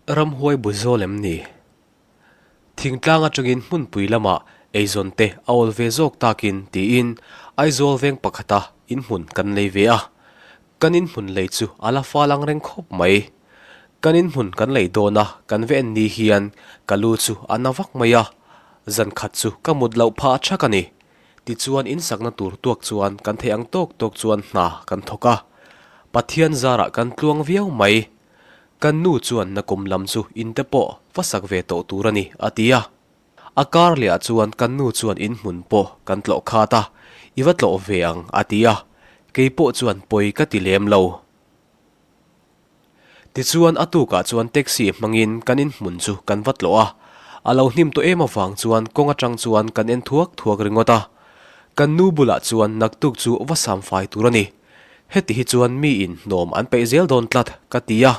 Ramhuai bu zawl em ni? Thingtlang atangin hmunpui lamah eizawn te a awl ve zawk takin tiin Aizawl veng pakhata inhmun kan lei ve a. Kan inhmun lei chu a la fal ang reng khawp mai. Kan inhmun kan lei dawn a kan ve en ni hian ka lu chu a na vak mai a, zan khat chu ka mut loh phah thak a ni. Tichuan insakna tur tuak chuan kan theih ang tawk tawk chuan hna kan thawk a. Pathian zarah kan tluang viau mai. Kan nu chuan nakum lam chu in te pawh va sak ve tawh tur a ni, a ti a. A kar lehah chuan kan nu chuan in hmun pawh kan tlawh khat a, i va tlawh ve ang, a ti a. Kei pawh chuan pawi ka ti lem lo. Tichuan a tukah chuan taxi hmangin kan in hmun chu kan va tlawh a. A lo hnim tawh em avang chuan kawng atang chuan kan en thuak thuak ringawt a. Kan nu bulah chuan naktuk chu va sam fai tur a ni. Heti hi chuan miin hnawm an peih zel dawn tlat, ka ti a.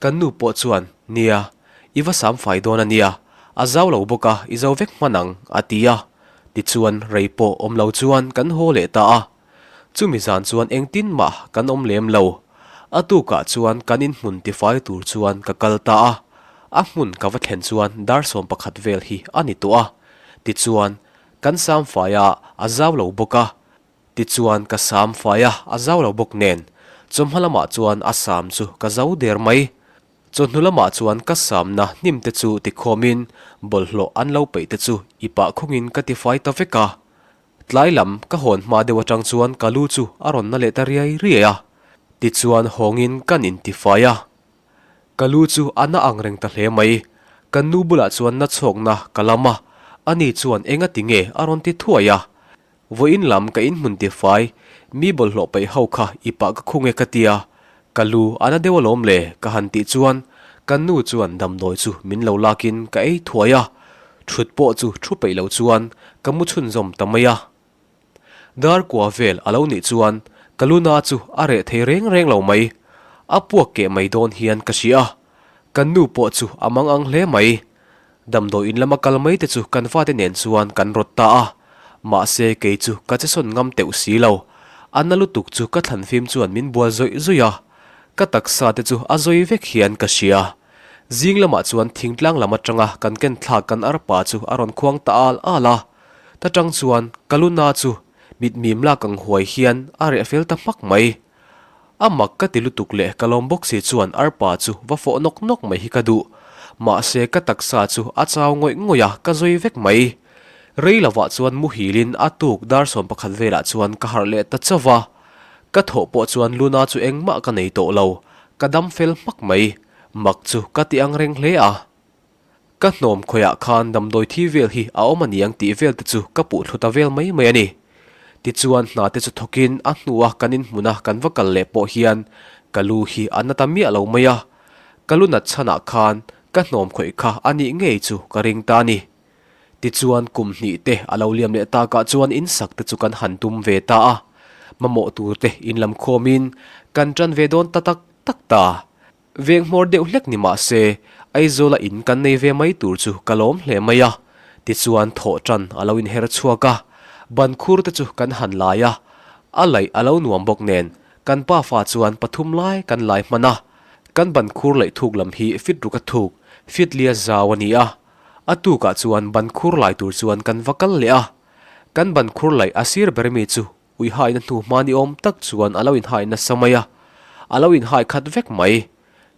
Kan nu pawh chuan, Nia, i va sam fai dawn a nia, a zau lo bawk a, i zo vek hman ang, a ti a. Tichuan, rei pawh awm lo chuan kan haw leh ta a. Chumi zan chuan engtin mah kan awm lem lo. A tukah chuan kan inhmun tifai tur chuan ka kal ta a. A hmun ka va thlen chuan dar 11 vel hi a ni tawh a. Tichuan, kan sam fai a, a zau lo bawk a. Tichuan ka sam fai a, a zau lo bawk nen. Chawhma lamah chuan a sam chu ka zo der mai. Chawhnu lamah chuan ka samna hnim te chu tikhawmin bawlhhlawh an lo peih te chu i pah khawngin ka tifai ta vek a. Tlai lam ka hawn hma deuh atang chuan ka lu chu a rawn na leh ta riai riai a. Tichuan hawngin kan intifai a. Ka lu chu a na ang reng ta hle mai. Kan nu bulah chuan na chhawkna ka lam a, ani chuan engati nge a rawn ti thuai a. Vawiin lam ka inhmun tifai, mi bawlhhlawh peih ho kha i pah ka khung e ka tia, ka lu a na deuh alawm le ka han tih chuan ka nu chuan damdawi chu min lo lakin ka ei thuai a, thut pawh chu thu peih lo chuan ka mu chhunzawm ta mai a. Dar kua vel a lo nih chuan ka lu na chu a reh thei reng reng lo mai, a puak keh mai dawn hian ka hria a, ka nu pawh chu a mang ang hle mai. Damdawi in lama kal mai te chu kan fate nen chuan kan rawt ta a, mahse kei chu ka che sawn ngam teuh si lo. A na lutuk chu ka thlan fim chuan min bual zawih zawih a, ka taksa te chu a zawi vek hian ka hria. Zing lamah chuan thingtlang lam atanga kan ken thlak kan arpa chu a rawn khuang ta al al a, ta tang chuan ka lu na chu mitmim lak ang huai hian a reh fel ta hmak mai. A mak ka ti lutuk leh ka lawm bawk si chuan arpa chu va fawh nawk nawk mai hi ka duh. Mahse ka taksa chu a chau ngawih ngawih a, ka zui vek mai. Rei lovah chuan muhilin a tuk dar 11 velah chuan ka harh leh ta chauh va. Ka thawh pawh chuan Luna chu engmah ka nei tawh lo, ka dam fel hmak mai. Mak chu ka ti ang reng hle a. Ka hnawm khawiah khan damdawi thi vel hi a awm a niang tih vel te chu ka puh thlu ta vel mai mai a ni. Tichuan hna te chu thawkin a hnua kan inhmuna kan va kal leh pawh hian ka lu hi a na ta miah lo mai a. Ka lu nat chhanah khan ka hnawm khawih kha a nih ngei chu ka ring ta a ni. Tichuan kum hnih te a lo liam leh takah chuan insak te chu kan han tum ve ta a. Mamawh tur te inlam khawmin kan tan ve dawn ta tak tak ta. Veng hmawr deuh hlek ni mah se, Aizawla in kan nei ve mai tur chu ka lawm hle mai a. Tichuan thawh tan a lo inher chhuak a, ban khur te chu kan han lai a, a laih a lo nuam bawk nen kan pafa chuan pathum lai kan lai hman a. Kan ban khur laih thuk lam hi fit ruk a thuk, fit lia zau a ni a. A tukah chuan ban khur lai tur chuan kan va kal leh a. Kan ban khur laih a sir ber mi chu Ui haina hnu hma ni awm tak chuan a lo inhai nasa mai a, a lo inhai khat vek mai.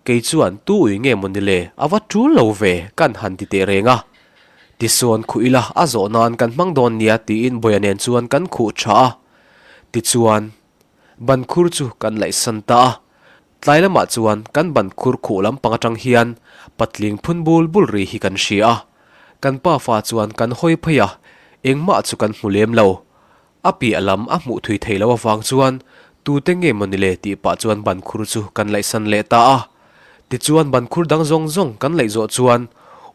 Kei chuan tu ui nge maw ni le, a va tul lo ve kan han ti teh reng a. Tisawn khuh ila a zawh nan kan hmang dawn nia tiin Bawia nen chuan kan khuh tha a. Tichuan, ban khur chu kan laihsan ta a. Tlai lamah chuan kan ban khur khuh lampang atang hian patling phun bul bul ri hi kan hria a. Kan pafa chuan kan hawi phei a, engmah chu kan hmu lem lo. A piah lam a hmuh thui thei lo avang chuan tute nge maw ni le tih pah chuan ban khur chu kan laihsan leh ta a. Tichuan ban khur dang zawng zawng kan laih zawh chuan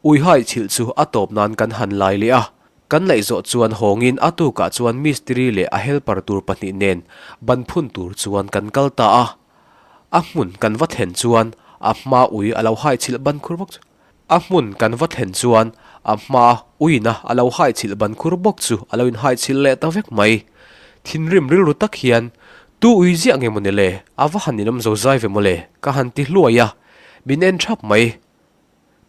Uihai chhilh chu a tawp nan kan han lai leh a. Kan laih zawh chuan hawngin a tukah chuan mistiri leh a helper tur pahnih nen ban phun tur chuan kan kal ta a. A hmun kan va thlen chuan a hma ui a lo hai chhilh ban khur bawk chu. A hmun kan va thlen chuan a hma uina a lo haichhilh ban khur bawk chu a lo inhaichhilh leh ta vek mai. Thinrim rilru tak hian, Tu ui ziah nge maw ni le? A va han inawm zo zai ve maw le? Ka han ti hluai a, min en thap mai.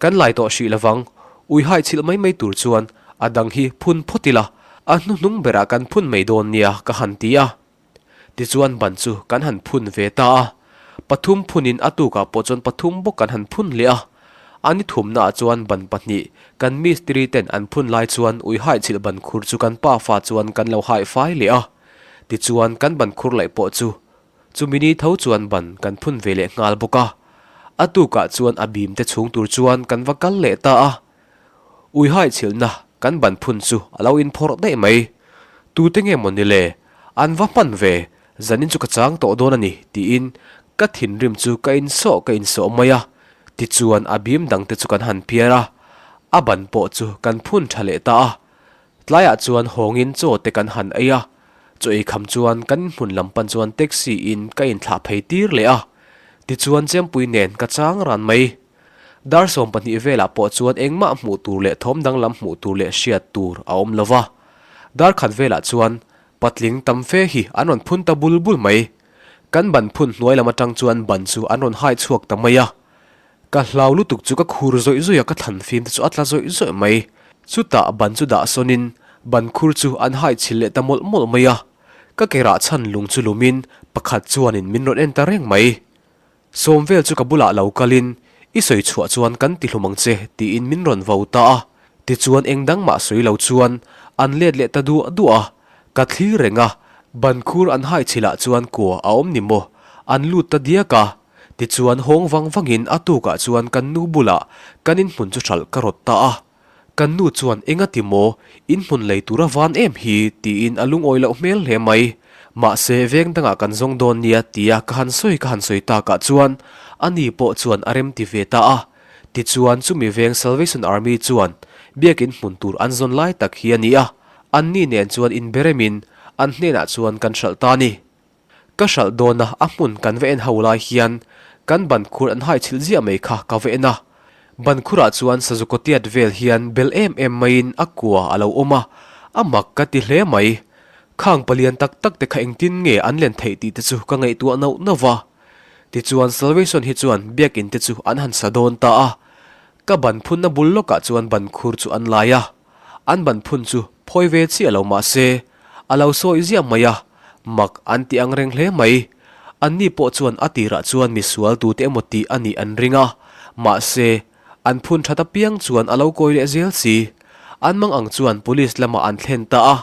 Kan lai tawh hrih lovang, ui hai chhilh mai mai tur chuan a dang hi phun phawt ila, a hnuhnung berah kan phun mai dawn nia ka han ti a. Tichuan ban chu kan han phun ve ta a, pathum phunin a tukah pawh chuan pathum bawk kan han phun leh a. A ni thumnaah chuan ban pahnih kan mistiri ten an phun lai chuan ui hai chhilh ban khur chu kan pafa chuan kan lo hai fai leh a. Tichuan kan ban khur laih pawh chu Chumi ni tho chuan ban kan phun ve leh nghal bawk a, a tukah chuan a bim te chhung tur chuan kan va kal leh ta a. Uihai chhilhna kan ban phun chu a lo inphawrh daih mai. Tute nge maw ni le? An va hman ve, zanin chu ka chang tawh dawn a ni tiin ka thinrim chu ka insawh ka insawh mai a. Tichuan a bim dangte chu kan han phiar a, a ban pawh chu kan phun tha leh ta a. Tlaiah chuan hawngin chaw te kan han ei a, chaw ei kham chuan kan inhmun lam pan chuan taxi in ka inthlah phei tir leh a, tichuan Chempui nen ka chang ran mai. Dar 12 velah pawh chuan engmah hmuh tur leh thawm danglam hmuh tur leh hriat tur a awm lo va, dar khat velah chuan patling tam fe hi an rawn phun ta bul bul mai. Kan ban phun hnuai lam atang chuan ban chu an rawn hai chhuak ta mai a, Ka hlau lutuk chu ka khur zawih zawih a, ka thlan fim te chu a tla zawih zawih mai. Chutah ban chu dah sawnin ban khur chu an hai chhil leh ta mawlh mawlh mai a. Ka ke rah chhan lung chu lumin pakhat chuanin min rawn en ta reng mai. Sawm vel chu ka bulah lo kalin, I sawi chhuah chuan kan ti hlum ang che tiin min rawn vo ta a. Tichuan eng dang mah sawi lo chuan an let leh ta duah duah a. Ka thlir reng a, ban khur an hai chhilah chuan kua a awm ni maw? An lut ta diak a. Tichuan hawng vang vangin a tukah chuan kan nu bulah kan inhmun chu hralh ka rawt ta a. Kan nu chuan enga ti maw, inhmun lei tur a van em hi tiin a lungawi loh hmel hle mai. Mahse veng dangah kan zawng dawn nia tia ka han sawi ka han sawi takah chuan a ni pawh chuan a rem ti ve ta a. Tichuan chumi veng Salvation Army chuan biakin hmun tur an zawn lai tak hi a ni a, anni nen chuan inberemin an hnenah chuan kan hralh ta a ni. Ka hralh dawn a, a hmun kan va en ho lai hian kan ban khur an hai chhilh ziah mai kha ka va en a. Ban khurah chuan sazu kawtiat vel hian bel em em maiin a kua a lo awm a, a mak ka ti hle mai. Khang palian tak tak te kha engtin nge an len theih tih te chu ka ngaihtuah nauh nauh va. Tichuan Salvation hi chuan biakin te chu an han sa dawn ta a, ka ban phunna bul lawkah chuan ban khur chu an lai a. An ban phun chu phawi ve chiah lo mah se, a lo sawi ziah mai a, mak an ti ang reng hle mai. Anni pawh chuan a tirah chuan misual tute emaw tih a nih an ring a, mahse, an phun that apiang chuan a lo kawi leh zel si. An mang ang chuan police lamah an thlen ta a,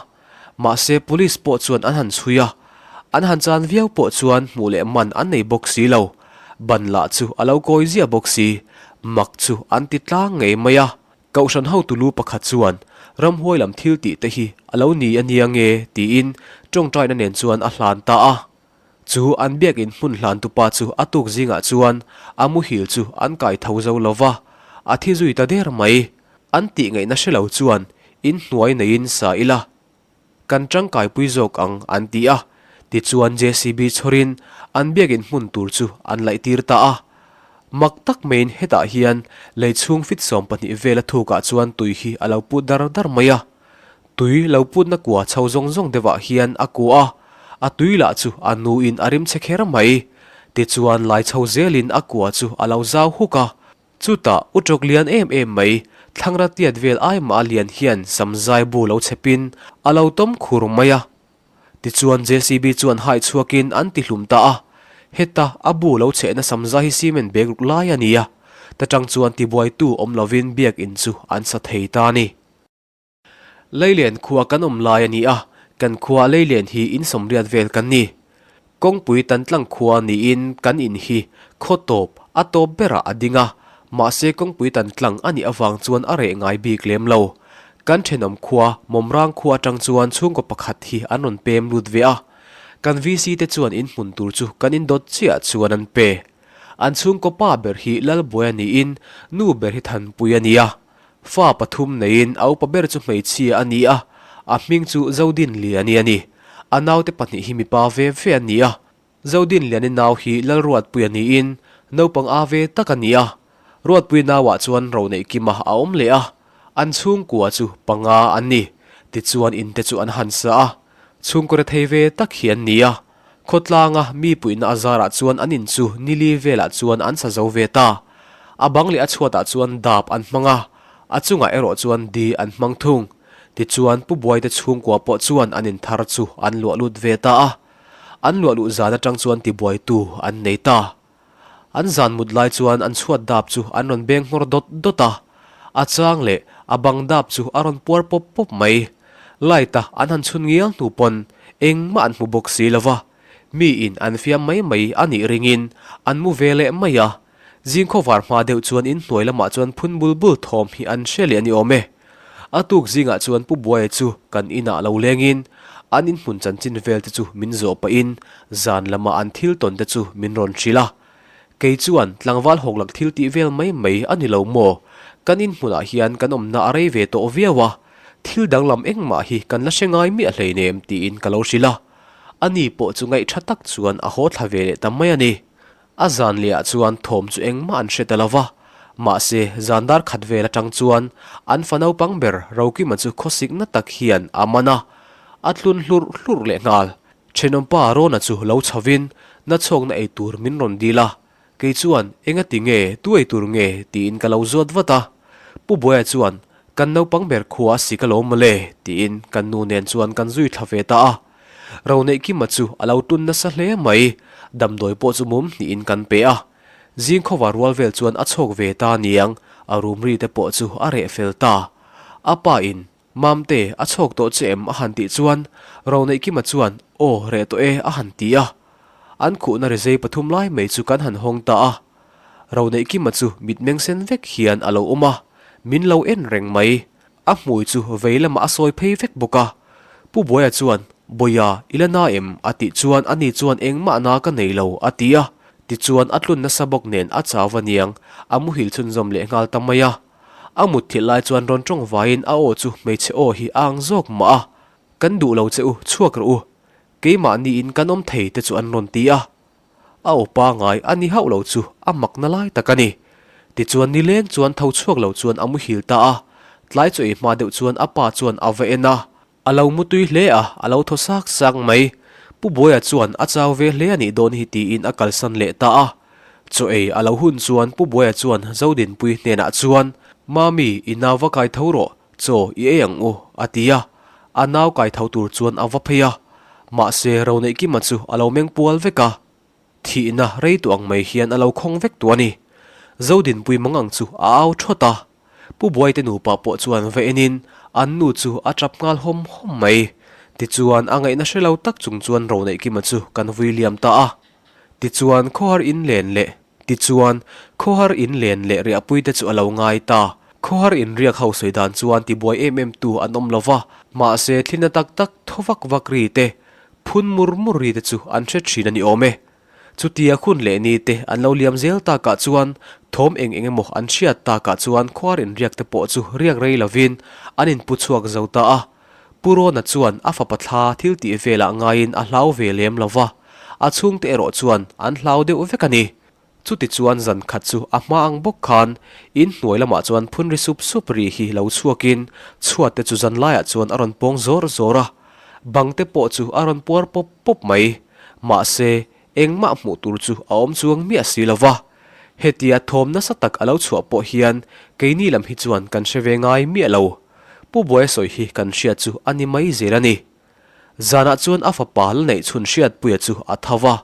mahse police pawh chuan an han chhui a, an han chan viau pawh chuan hmuh leh man an nei bawk si lo. Ban lah chu a lo kawi ziah bawk si, mak chu an ti tlang ngei mai a. Kohhran hotu lu pakhat chuan ramhuai lam thil tih te hi a lo ni a nia nge tiin tawngtaina nen chuan a hlan ta a. Chu an biakin hmun hlantupa chu a tuk zingah chuan a muhil chu an kai tho zo lo va, a thi zui ta der mai. An tih ngaihna hre lo chuan inhnuai neiin sa ila. Kan tangkaipui zawk ang an ti a, tichuan JCB chhawrin an biakin hmun tur chu an laihtir ta a. Mak tak maiin hetah hian lei chhung fit 12 vela thukah chuan tui hi a lo put dar dar mai a. Tui lo putna kua chho zawng zawng deuhah hian a kua a, a tui lah chu a nuin a rim che kher mai. Tichuan lai chho zelin a kua chu a lo zau huk a, Chutah u tawk lian em em mai, thlangra tiat vel ai mah a lian hian samzai bu lo chhepin a lo tawm khur mai a. Tichuan JCB chuan hai chhuakin an ti hlum ta a, heta a bu lo chhehna samzai hi cement bag ruk lai a ni a, ta tang chuan tibuaitu awm lovin biakin chu an sa thei ta a ni. Leilen khua kan awm lai a ni a, kan khua Leilen hi in sawmriat vel kan ni. Kawngpui tan tlang khua niin kan in hi khaw tawp a tawp berah a ding a, mahse kawngpui tan tlang a nih avang chuan a reh ngai bik lem lo. Kan thenawm khua Mawmrang khua atang chuan chhungkaw pakhat hi an rawn pem lut ve a, kan VC te chuan in hmun tur chu kan in dawt chiah chuan an pe. An chhungkaw pa ber hi Lalbuaia niin nu ber hi Thanpui a ni a. Fa pathum neiin a upa ber chu hmeichhia a ni a, a hming chu Zodinliani a ni. A naute pahnih hi mipa ve ve an ni a. Zodinliani nau hi Lalruatpuia niin naupang a ve tak a ni a. Ruatpui nauah chuan Roneihkima a awm leh a, an chhungkua chu panga an ni. Tichuan inte chu an han sa a, chhungkaw rethei ve tak hi an ni a. Khawtlanga mi puihna a zarah chuan an in chu nili velah chuan an sa zo ve ta. A bang leh a chhuatah chuan dap an hmang a, a chungah erawh chuan di an hmang thung. Tichuan Pu Buaite chhungkua pawh chuan an inthar chu an luah lut ve ta a. An luah luh zan atang chuan tibuaitu an nei ta. An zan mut lai chuan an chhuat dap chu an rawn beng nghawr dawt dawt a, a chang leh a bang dap chu a rawn puar pawp pawp mai. Light a an han chhun ngial hnu pawn engmah an hmu bawk si lo va, miin an fiam mai mai a nih ringin an mu ve leh mai a. Zing khawvar hma deuh chuan inhnuai lamah chuan phun bul bul thawm hi an hre leh a ni awm e. A tuk zingah chuan Pu Buaia chu kan inah lo lengin an inhmun chanchin vel te chu min zawh pahin zan lama an thil tawn te chu min rawn hrilh a. Kei chuan tlangval hawklak thil tih vel mai mai a ni lo maw? Kan inhmunah hian kan awmna a rei ve tawh viau a, thil danglam engmah hi kan la hre ngai miah hleinem tiin ka lo hrilh a. Ani pawh chu ngaih tha tak chuan a haw thla ve leh ta mai a ni. A zan lehah chuan thawm chu engmah an hre ta lo va, mahse zan dar khat vel atang chuan an fa naupang ber Rokima chu khawsikna tak hian a man a, a tlun hlurh hlurh leh nghal. Thenawmpa Rona chu lo chhovin nachhawkna ei tur min rawn dil a, kei chuan engati nge tu ei tur nge tiin ka lo zawt vat a. Pu Buaia chuan kan naupang ber khua a sik alawm mawle tiin kan nu nen chuan kan zui thla ve ta a. Roneihkima chu a lo tun nasa hle mai, damdawi pawh chu mum hnihin kan pe a. Zing khawva rual vel chuan a chhawk ve ta niang, a rum ri te pawh chu a reh fel ta. A pa in, Mamte, a chhawk tawh che em? a han tih chuan Roneihkima chuan, Aw, reh tawh e, a han ti a. An khuhna rizei pathum lai mai chu kan han hawng ta a. Roneihkima chu mitmeng sen vek hian a lo awm a, min lo en reng mai. A hmui chu vei lamah a sawi phei vek bawk a. Pu Buaia chuan, Bawia, i la na em? a tih chuan ani chuan engmah na ka nei lo, a ti a. Tichuan a tlun nasa bawk nen a chau va niang, a muhil chhunzawm leh nghal ta mai a. A mutthilh lai chuan rawn tawng vaiin a aw chu hmeichhe aw hi a ang zawk mah a. Kan duh lo che u, chhuak rawh u. Keimahniin kan awm thei te chu an rawn ti a. A aw pangai a ni hauh lo chu a makna lai tak a ni. Tichuan nileng chuan tho chhuak lo chuan a muhil ta a, tlai chaw ei hma deuh chuan a pa chuan a va en a. A lo mutui hle a, a lo thaw sak sak mai. Pu Buaia chuan a chau ve hle a nih dawn hi tiin a kalsan leh ta a. Chaw ei a lo hun chuan Pu Buaia chuan Zodinpui hnenah chuan, Mami, i nau va kai tho rawh, chaw i ei ang u, a ti a. A nau kai tho tur chuan a va phei a. Mahse, Roneihkima chu a lo meng pual vek a. Thihna rei tawh ang mai hian a lo khawng vek tawh a ni. Zodinpui mang ang chu a au thawt a. Pu Buaite nupa pawh chuan va enin an nu chu a tap nghal hawm hawm mai. Tichuan, a ngaihna hre lo tak chung chuan Roneihkima chu kan vui liam ta a. Tichuan, khawhar in len leh. Tichuan, khawhar in len leh riahpuite chu a lo ngai ta. Khawhar in riak ho sawi dan chuan tibuai em em tu an awm lo va, mahse thlina tak tak thaw vak vak ri te, phun mur mur ri te chu an hre thin a ni awm e. Chutia hun leh ni te an lo liam zel takah chuan thawm eng eng emaw an hriat takah chuan khuar in riak te pawh chu riak rei lovin an inpu chhuak zo ta a. Pu Rona chuan a fapa thla thil tih velah ngaiin a hlau ve lem lo va, a chhungte erawh chuan an hlau deuh vek a ni. Chutichuan zan khat chu a hma ang bawk khan in hnuai lamah chuan phun ri sup sup ri hi lo chhuakin chhuat te chu zan laiah chuan a rawn pawng zawr zawr a, bang te pawh chu a rawn puar pawp pawp mai. Mahse, engmah hmuh tur chu a awm chuang miah si lo va. Hetia thawm nasa tak a lo chhuah pawh hian keini lam hi chuan kan hre ve ngai miah lo. Pu Buaia sawi hi kan hriat chu a ni mai zel a ni. Zanah chuan a fapa la neih chhun Hriatpuia chu a tho va,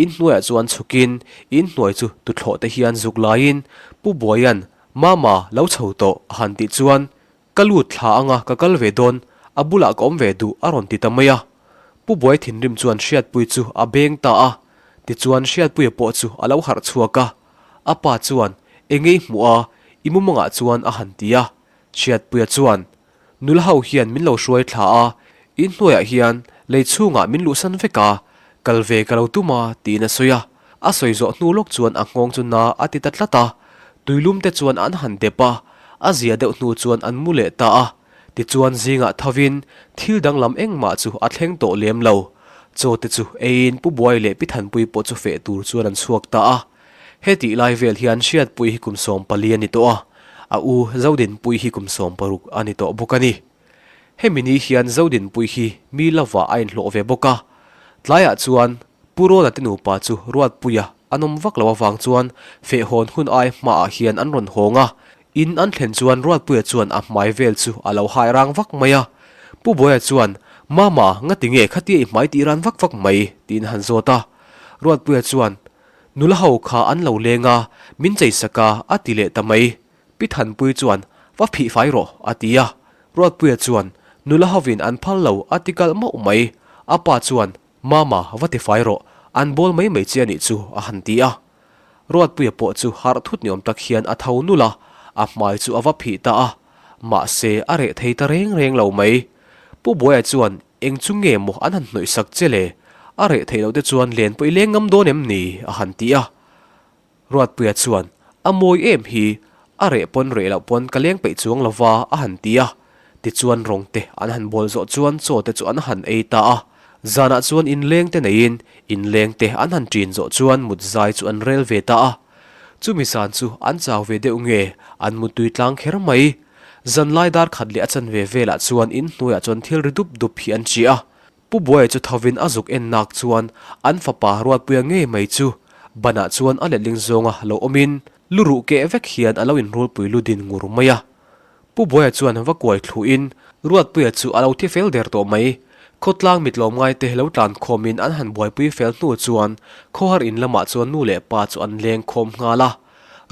inhnuaiah chuan chhukin inhnuai chu tuthlawh te hian zuk laiin Pu Buaia'n, Mama, lo chho tawh, a han tih chuan, Ka lut thla anga ka kal ve dawn, a bulah ka awm ve duh, a rawn ti ta mai a. Pu Buai thinrim chuan Hriatpui chu a beng ta a, tichuan Hriatpuia pawh chu a lo harh chhuak a. A pa chuan, Engei hmuh a, i mumangah chuan a han ti a. Hriatpuia chuan, Nula ho hian min lo hruai thla a, in hnuaiah hian lei chhungah min luhsan vek a, kal ve ka lo tum a, tiin a sawi a. A sawi zawh hnu lawk chuan a nghawng chu na a ti ta tlat a, tuilum te chuan an han dep a, a zia deuh hnu chuan an mu leh ta a. Tichuan zingah thovin thil danglam engmah chu a thleng tawh lem lo. Chaw te chu eiin Pu Buai leh Pi Thanpui pawh chu feh tur chuan an chhuak ta a. Hetih lai vel hian Hriatpui hi kum 14 a ni tawh a, a u Zodinpui hi kum 16 a ni tawh bawk a ni. Hemi ni hian Zodinpui hi mi lovah a inhlawh ve bawk a, tlaiah chuan Pu Rawna te nupa chu Ruatpuia. an awm vak lo avang chuan feh hawn hun ai hmaah hian an rawn hawng a. In an thlen chuan Ruatpuia chuan a hmai vel chu a lo hai rang vak mai a. Pu Buaia chuan, Mama, ngati nge khatia i hmai tih ran vak vak mai? tiin a han zawt a. Ruatpuia chuan, Nula ho kha an lo leng a, min chei sak a, a ti leh ta mai. Pi Thanpui chuan, Va phih fai rawh, a ti a. Ruatpuia chuan, Nula hovin an phal lo, a ti kalh mauh mai. A pa chuan, Mama, va ti fai rawh, an bawl mai mai che a nih chu, a han ti a. Ruatpuia pawh chu harh thut ni awm tak hian a tho nulh a, a hmai chu a va phih ta a. Mahse, a reh thei ta reng reng lo mai. Pu Buaia chuan, Eng chu nge maw an han hnawih sak che le? A reh theih loh te chuan len pawh i leng ngam dawn em ni? a han ti a. Ruatpuia chuan, A mawi em hi, a reh pawn reh loh pawn ka leng peih chuang lo va, a han ti a. Tichuan rawng te an han bawl zawh chuan chaw te chu an han ei ta a. Zanah chuan inleng te neiin inleng te an han ṭin zawh chuan mut zai chu an rel ve ta a. Chumi zan chu an chau ve deuh nge an muttui tlang kher mai. Zanlai dar khat leh a chanve velah chuan inhnuaiah chuan thil ri dup dup hi an ṭiah a. Pu Buaia chu thovin a zuk en nak chuan an fapa Ruatpuia ngei mai chu banah chuan a letling zawnga lo awmin lu ruh keh vek hian a lo inrulpui lu din ngur mai a. Pu Buaia chuan va kuai thluhin Ruatpuia chu a lo thi fel der tawh mai. Khawtlang mitlawm ngaite lo tlan khawmin an han buaipui fel hnu chuan khawhar in lamah chuan nu leh pa chu an leng khawm nghal a.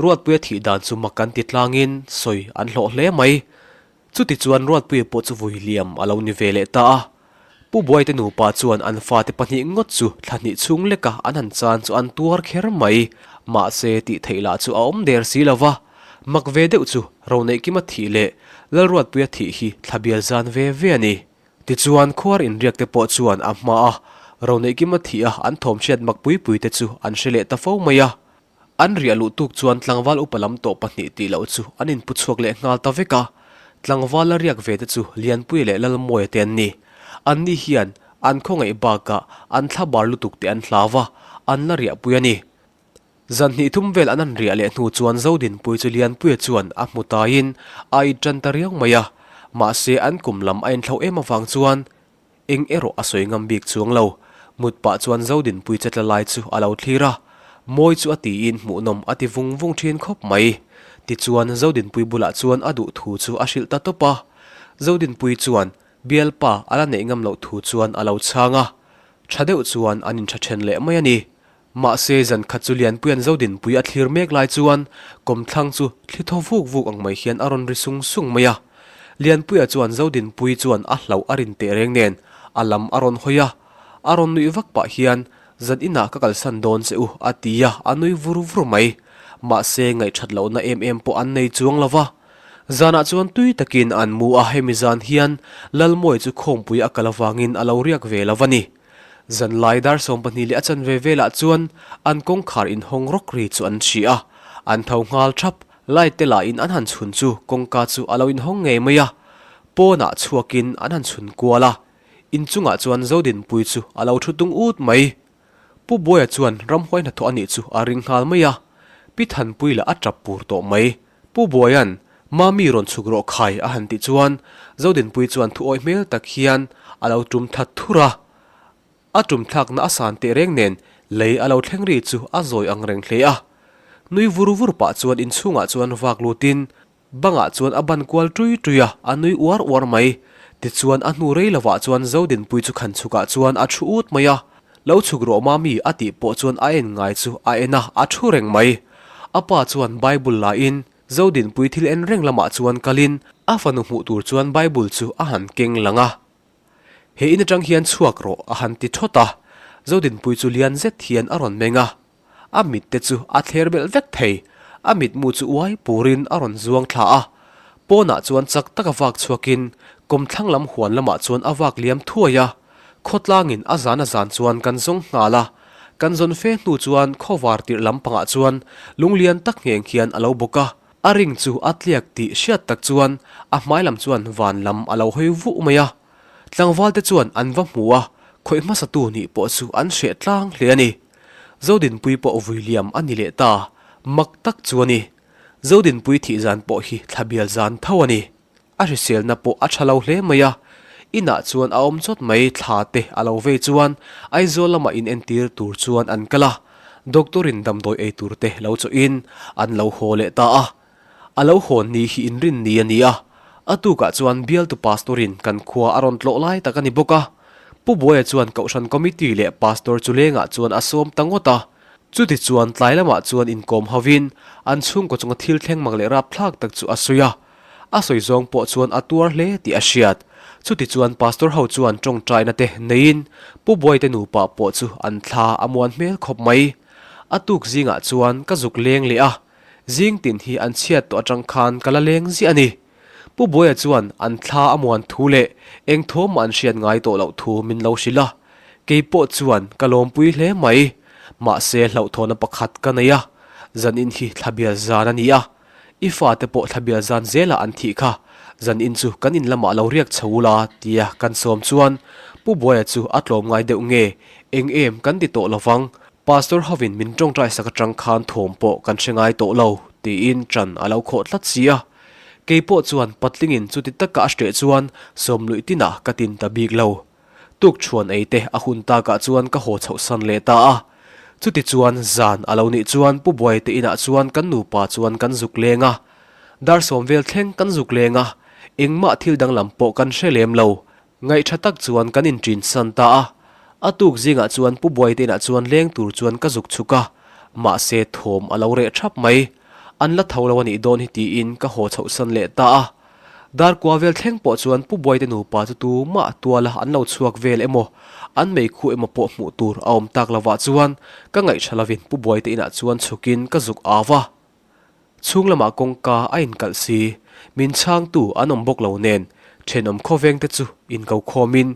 Ruatpuia thih dan chu mak an ti tlangin sawi an hlawh hle mai. Chutichuan Ruatpuia pawh chu vui liam a lo ni ve leh ta a. Pu Buaite nupa chuan an fate pahnih ngawt chu thla hnih chhung leka an han chan chu an tuar kher mai. Mahse tih theih lah chu a awm der si lo va. Mak ve deuh chu Roneihkima thih leh Lalruatpuia thih hi thla bial zan ve ve a ni. Tichuan khuar inriak te pawh chuan a hma a Roneihkima thih a an thawm hriat mak pui pui te chu an hre leh ta fo mai a. An riah luh tuk chuan tlangval upa lam tawh pahnih tih loh chu an inpu chhuak leh nghal ta vek a. Tlangval la riak ve te chu Lianpuia leh Lalmawia te an ni. Anni hian an khawngaih bakah an thla bar lutuk tih an hlau va, an la riahpui a ni. Zan hnih thum vel an han riah leh hnu chuan Zodinpui chu Lianpuia chuan a hmu taiin a intan ta riau mai a. Mahse an kum lam a inthlauh em avang chuan Eng erawh a sawi ngam bik chuang lo. Mut pah chuan Zodinpui che tla lai chu a lo thlir a, mawi chu a tiin hmuhnawm a ti vung vung thin khawp mai. Tichuan Zodinpui bulah chuan a duh thu chu a hrilh ta tawp a. Zodinpui chuan bialpa a la neih ngam loh thu chuan a lo chhang a. Tha deuh chuan an intha then leh mai a ni. Mahse zan khat chu Lianpuia'n Zodinpui a thlir mek lai chuan kawmthlang chu thli thaw vuk vuk ang mai hian a rawn ri sung sung mai a. Lianpuia chuan Zodinpui chuan a hlauh a rin teh reng nen a lam a rawn hawi a. A rawn nuih vak pah hian, Zan inah ka kalsan dawn che u a ti a, a nui vur vur mai. Mahse ngaihthat lohna em em pawh an nei chuang lo va. Zanah chuan tui takin an mu a, hemi zan hian Lalmawii chu khawmpui a kal avangin a lo riak ve lo va ni. Zanlai dar 12 leh a chanve velah chuan an kawngkhar inhawng rawk ri chu an hria a, an tho nghal thap. Light te lahin an han chhun chu kawngka chu a lo inhawng ngei mai a, pawnah chhuakin an han chhun kual a, inchungah chuan Zodinpui chu a lo thu tung ut mai. Pu Buaia chuan ramhuai hnathawh a nih chu a ring nghal mai a, Pi Thanpui lah a tap pur tawh mai. Pu Buaia'n, Mami rawn chhuk rawh khai a han tih chuan Zodinpui chuan thu awih hmel tak hian a lo tum that thur a. A tum thlakna a san teh reng nen lei a lo thleng ri chu a zawi ang reng hle a. Nui vur vur pah chuan inchhungah chuan vak lutin bangah chuan a ban kual tui tui a, a nui uar uar mai. Tichuan a hnu rei lovah chuan Zodinpui chu khan chhukah chuan a thu ut mai a. Lo chhuk rawh Mami a tih pawh chuan a en ngai chu a en a, a thu reng mai. A pa chuan Bible la in Zodinpui thil en reng lamah chuan kalin a fanu hmuh tur chuan Bible chu a han keng lang a. He in atang hian chhuak rawh a han ti thawt a, Zodinpui chu lian zet hian a rawn meng a. A mit te chu a thler belh vek thei, a mitmu chu uai purin a rawn zuang thla a. Pawnah chuan chak taka vak chhuakin kawmthlang lam huan lamah chuan a vak liam thuai a. Khawtlangin a zan a zan chuan kan zawng nghal a, kan zawn fe hnu chuan khawvar tirh lam pangah chuan lunglian tak ngheng hian a lo bawk a, a ring chu a tliak tih hriat tak chuan a hmai lam chuan van lam a lo hawi vuh mai a. Tlangval te chuan an va hmu a, khawih hmasatu nih pawh chu an hreh tlang hle a ni. Zodinpui pawh vui liam a ni leh ta, mak tak chu a ni. Zodinpui thih zan pawh hi thla bial zan tho a ni. A hriselna pawh a tha lo hle mai a, inah chuan a awm chawt mai thla te a lo vei chuan Aizawl lamah in entir tur chuan an kal a. Doctor in damdawi ei tur te lo chawh in an lo haw leh ta a. A lo hawn ni hi inrin ni a ni a, a tukah chuan bialtu pastor in kan khua a rawn tlawh lai tak a ni bawk a. Pu Buaia chuan Kohhran Committee leh Pastor chu lengah chuan a sawm ta ngawt a. Chuti chuan tlai lamah chuan inkawm hovin an chhungkaw chunga thil thleng mak leh rapthlak tak chu a sawi a. A sawi zawng pawh chuan a tuar hle tih a hriat. Chuti chuan Pastor ho chuan tawngtaina te neiin Pu Buaite nupa pawh chu an thla a muan hmel khawp mai. A tuk zingah chuan ka zuk leng leh a, zing tin hi an chhiat tawh atang khan ka la leng ziah a ni. Pu Buaia chuan an thla a muan thu leh eng thawm an hriat ngai tawh loh thu min lo hrilh a, kei pawh chuan ka lawmpui hle mai. Mahse hlauhthawhna pakhat ka nei a, zanin hi thlabial zan a ni a, I fate pawh thlabial zan zelah an thih kha, zanin chu kan in lamah lo riak chho ula tia kan sawm chuan Pu Buaia chu a tlawm ngai deuh nge, eng em kan ti tawh lovang, Pastor hovin min tawngtai sak atang khan thawm pawh kan hre ngai tawh lo tiin ṭan a lo khawh tlat si a. Kei pawh chuan patlingin chuti taka a hreh chuan sawmluih tinah ka tin ta bik lo. Tukṭhuan ei te a hun takah chuan ka haw chhoh san leh ta a. Chutichuan zan a lo nih chuan Pu Buaite inah chuan kan nupa chuan kan zuk leng a. Dar sawm vel thleng kan zuk leng a, engmah thil danglam pawh kan hre lem lo. Ngaihṭha tak chuan kan inṭin san ta a. A tuk zingah chuan Pu Buaite inah chuan leng tur chuan ka zuk chhuk a, mahse thawm a lo reh ṭhap mai. An la tho lo a nih dawn hi tiin ka haw chhoh san leh ta a. Darkua vel thleng pawh chuan Pu Buaite nupa chu tumah tuala an lo chhuak vel emaw, an meikhu emaw pawh hmuh tur a awm tak lovah chuan ka ngaihṭha lovin Pu Buaite inah chuan chhukin ka zuk au va. Chhung lamah kawngka a inkalh si, min chhangtu an awm bawk lo nen ṭhenawm khawvengte chu inko khawmin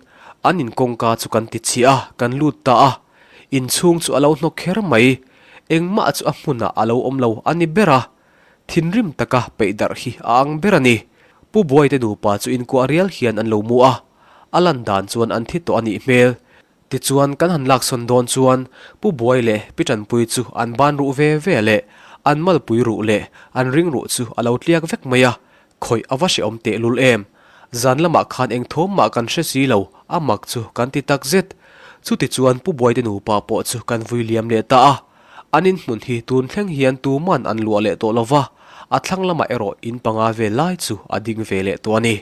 an in kawngka chu kan ti chhiah a, kan lut ta a. Inchhung chu a lo hnawk kher mai, engmah chu a hmunah a lo awm lo a ni ber a. Thinrim taka peih darh hi a ang ber a ni. Pu Buaite nupa chu inkuah rial hian an lo mu a, a lan dan chuan an thi tawh a nih hmel. Tichuan kan han laksawn dawn chuan Pu Buai leh Pi Tanpui chu an ban ruh ve ve leh an malpui ruh leh an ring ruh chu a lo tliak vek mai a, khawih a va hrehawm tehlul em. Zan lamah khan eng thawm mah kan hre si lo, a mak chu kan ti tak zet. Chutichuan Pu Buaite nupa pawh chu kan vui liam leh ta a. An inhmun hi tun thleng hian tuman an luah leh tawh lo va, a thlang lamah erawh in panga vel lai chu a ding ve leh tawh a ni.